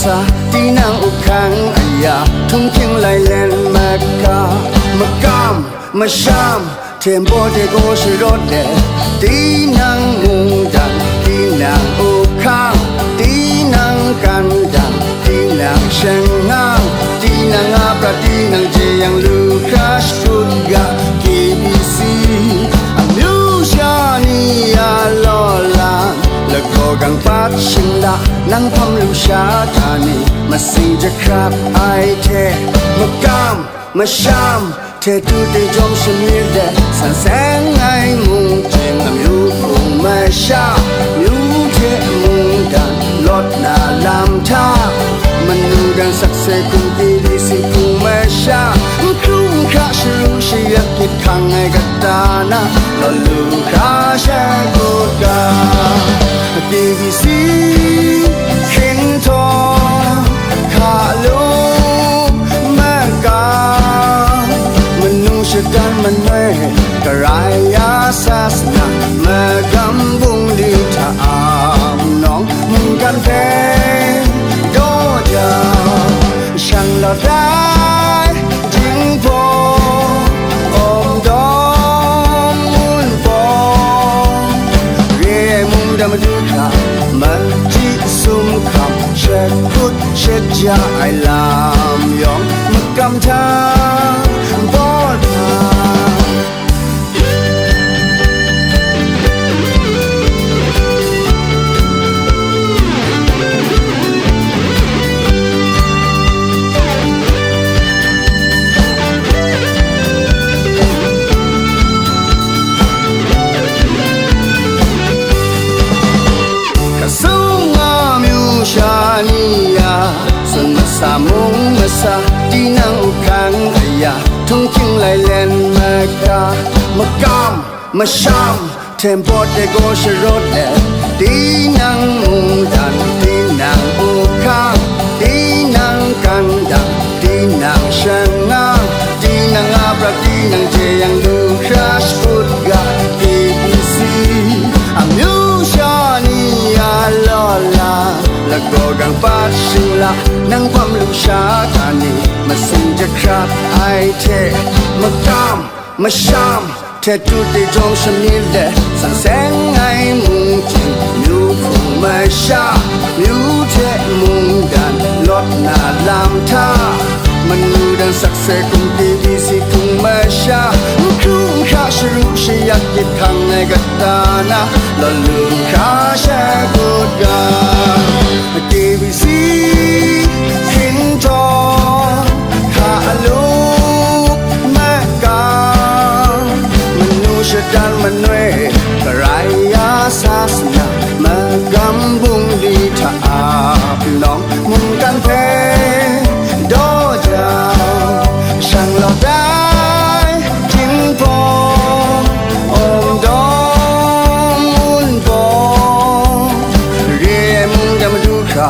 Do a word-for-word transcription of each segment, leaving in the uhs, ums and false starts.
Sa, tinang uhkang aya, htunghking lailen maka, makam, masham, tempo de go sharawt de, tinang mungdan, tinang uhkang, tinang kandang, tinang shangang, tinang apra, tinang jeyang lu hkra shakut ga, K B C, amyu sha ni a law lang, lagaw gang pat shingla, nang hpam lu sha ka ni, masing jahkrap ai hte, makam, masham, hte tu te jawm shamyit de, san seng ai mung jing, amyu hpung masha, myu hte mungdan, lawt na lam hta, manu dan sakse hkum, K B C hpung masha, n hkru n hkra sharu shayak kyit hkang ai kata na, lawt lu hkra shakut ga, K B C hkinhtawng, hka lung makam, manu shadan manoi, karai ya sasana, magam bungli hta a nawng, mungkan hpe daw jau, shang lawt ai jinghpaw, awng dawng ngun pawng, re ai mungdan madu hkra, machyi sum hkam, shakut shaja ai lam yawng, makam hta baw hta. Kasung nga myu sha ni ya, sun masa mung masa, tinang uhkang aya, htunghking lailen maka, makam, masham, tempo de go sharawt let, tinang mungdan, tinang uhkang, tinang kandang, tinang shangang, tinang apra, tinang jeyang lu hkra shakut ga, K B C, amyu sha ni a law lang, lagaw gang pat shingla, nang hpam lu sha ka ni, masing jahkrap ai hte, makam, masham, hte tu te jawm shamyit let, san seng ai mung jing, myu hpung masha, myu hte mungdan, lawt na lam hta, manu dan sakse hkum, K B C hpung masha, n hkru n hkra sharu shayak kyit hkang ai kata na, lawt lu hkra shakut ga, K B C hkinhtawng, hka lung makam, manu shadan manoi, karai ya sasana, magam bungli hta a nawng, mungkan hpe daw jau, shang lawt ai jinghpaw, awng dawng ngun pawng, re ai mungdan madu hkra,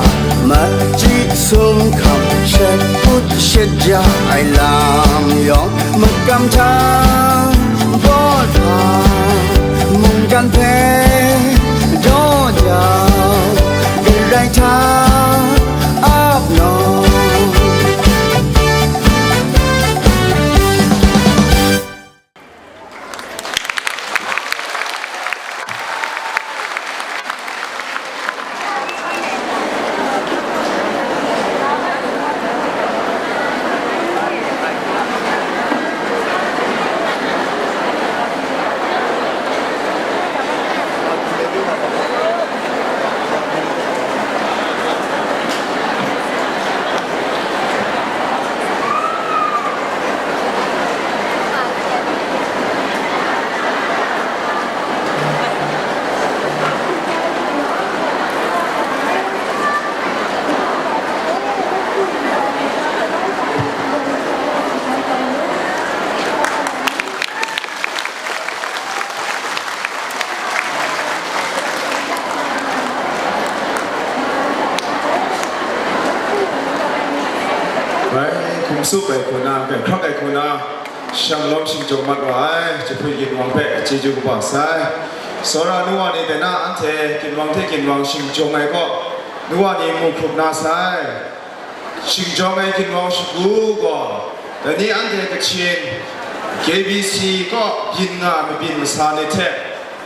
machyi sum hkam, shakut shaja ai lam yawng, makam hta baw hta, mungkan hpe daw jau, karai hta ap nawng. Bai, hkum tsup ai hku na, grai hkrak ai hku na, shanglawm shingjawng mat wa ai, jahput ginwang hpe chyeju kaba sai. Tsawra nu wa ni de na, anhte ginwang hte ginwang shingjawng ai kaw, Nu wa ni mu hkrup na sai, shingjawng ai ginwang shagu gaw, dai ni anhte Kachin, K B C kaw byin nga mabyin masa ni hte,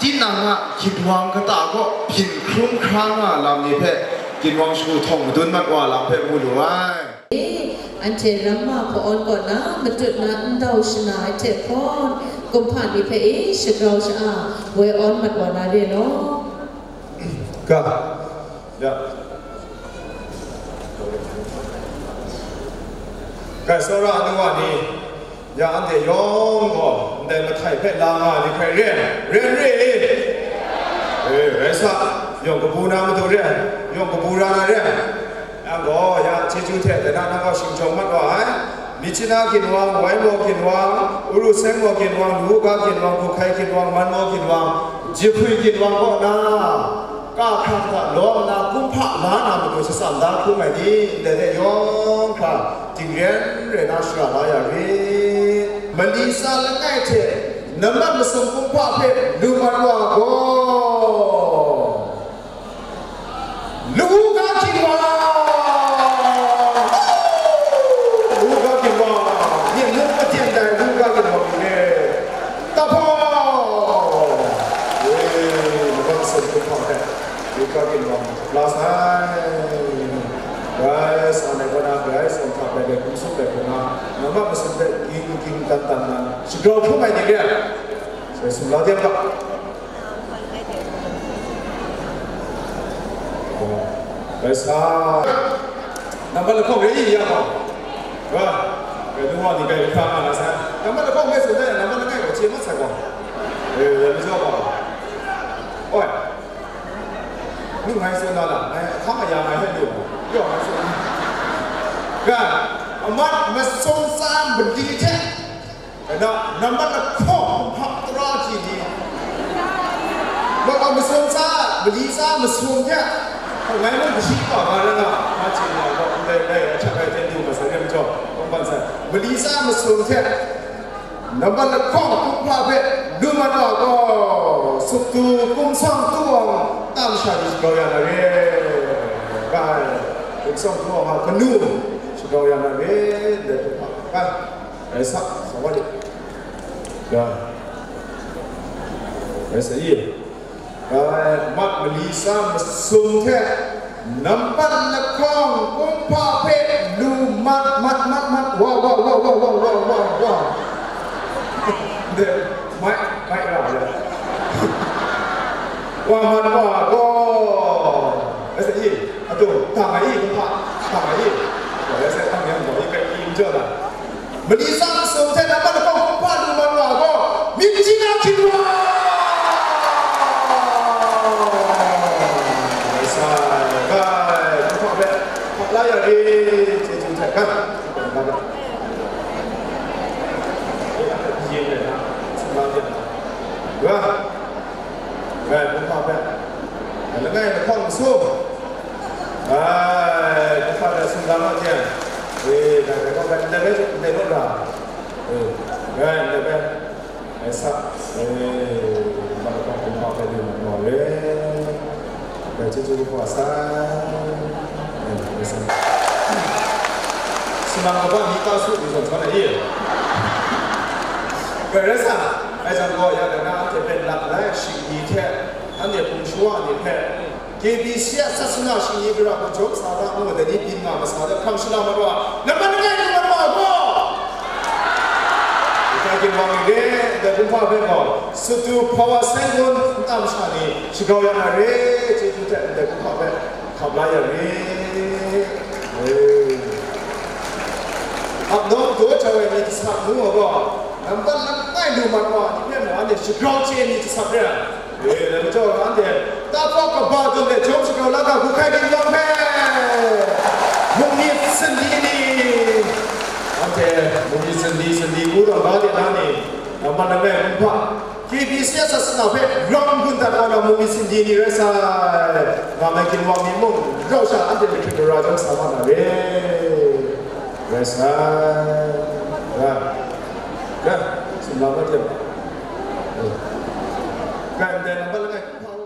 tinang a ginwang kata kaw byin hkrum hkra nga lam ni hpe, ginwang shagu htawng madun mat wa lam hpe mu lu ai. Anhte ramma hpawn kaw na matut na ndau shana ai hte hpawn, kumhpa ni hpe e shagrau sha-a, woi awn mat wa na re law. Ga, ya. Ga, tsawra nu wa ni, ya anhte yawng gaw, ndai mahtai hpe la nga ai ni hpe re, re, re, e, rai sa, yawng kabu na matu re, yawng kabu ra na re. Yang gaw, ya chyeju hte dai na nang gaw shingjawng mat wa ai. Myitkyina ginwang, Waimaw ginwang, Uruseng maw ginwang, Luwuga ginwang, Hkuhkai ginwang, Manmaw ginwang, Jihpui ginwang kaw na, kahkra hta lawm na kumhpa la na matu shatsam da hkrum ai ni, ndai hte yawng hkra dingren rai na shara la ya rit. Mali tsa langai hte nambat masum kumhpa hpe lu mat wa gaw, Luwuga ginwang! Luwuga ginwang! Yin mung maten dai Luwuga ginwang ni e. Taphau! E, Luwuga masum kumhpa hpe Luwuga ginwang la sai. Rai sa ai kaw na, rai sa hta bai bai hkum tsup ai hku na, nambat masum hpe ging ging tan tan na, shagrau hkrum ai ni re. Sai sumla dem ga. Rai sa. Nambat lahkawng rai ya gaw. Wa. Rai nu wa ni bai hkra nga na sa. Nambat lahkawng rai tsun ai, nambat langai gaw chye mat sai gaw. Eh, ya mi jaw gaw. Oi. Ni ngai tsun na la, ngai hkang aya ngai hpe lu. Yaw ngai tsun. Ga, amat masum tsa mali hte. Nna, nambat lahkawng hpa tara ji ni, ma, ma, masum tsa, mali tsa masum hte, ngai mung kashi kau nga rai nga, ma chye nga gaw, ndai, ndai, ahkyak ai ten du ma sai, rai majaw, kawng ban sai, mali tsa masum hte, nambat lahkawng kumhpa hpe lu mat wa gaw, suktu, kumsang tu awng, tam sha ni shagrau ya na re, bai, kumsang tu awng a kanu, shagrau ya na re, ndai kumhpa, bai. Rai sa, sa wa de. Ga. Rai sa i. Rai, mat mali tsa masum hte, nambat lahkawng kumhpa hpe lu mat, mat, mat, mat, wa, wa. De, mai, mai ra de. Wa mat wa gaw. Rai sa i. Adu, tang ai i, kumhpa, tang ai i. Rai sa, tang yang gaw, i kai i n jaw la. Mali tsa masum hte nambat lahkawng kumhpa lu mat wa gaw, myit chyi na hkyin wa! Sai, bai, kumhpa hpe hkap la ya re, chyeju hte, bai. Bai, kumhpa hpe, langai lahkawng masum. Ai, kumhpa dai sumlang a hte, e, dai, dai, dai, dai, dai, dai, dai, dai, dai, dai, dai, dai, sa, e, kumhpa dai, kumhpa dai, dai, dai, dai, dai, chyeju kumhpa sa, e, dai, sa. Sumlang kaba ni ta su ni zawn sa na i. Dai, dai, sa, ai, jang gaw, ya, dai, na, anhte pen lap lai, shing ni hte, anhte hpung shawa ni hte, K B C a sasana shingni gara hku jawm sa ga mu, dai ni byin nga masa de hkam shana mat wa, nambat langai lu mat wa gaw, Luwuga ginwang ni re, dai kumhpa hpe gaw, Suttu Power Seng ngun n tam sha ni shagrau ya na re, chyeju hte ndai kumhpa hpe hkap la ya re. Ap nawng daw jau ai myit jasat ngu ai gaw, nambat langai lu mat wa ni hpe mung anhte shagrau chye ai myit jasat re ai. E, dai majaw anhte, tahpawk kaba dum de jawm shagrau la ga, Hkuhkai ginwang hpe, mung myit sandi ni, anhte mung myit sandi, sandi ngu taw la de na ni, nambat langai kumhpa, K B C a sasana hpe ram gun dat wa na mung myit sandi ni rai sai, nga ai ginwang ni mung, rau sha anhte mahkrit mara jawm sa wa na re, rai sai, ra, ra, sumla na hte, ga ndai nambat langai kumhpa,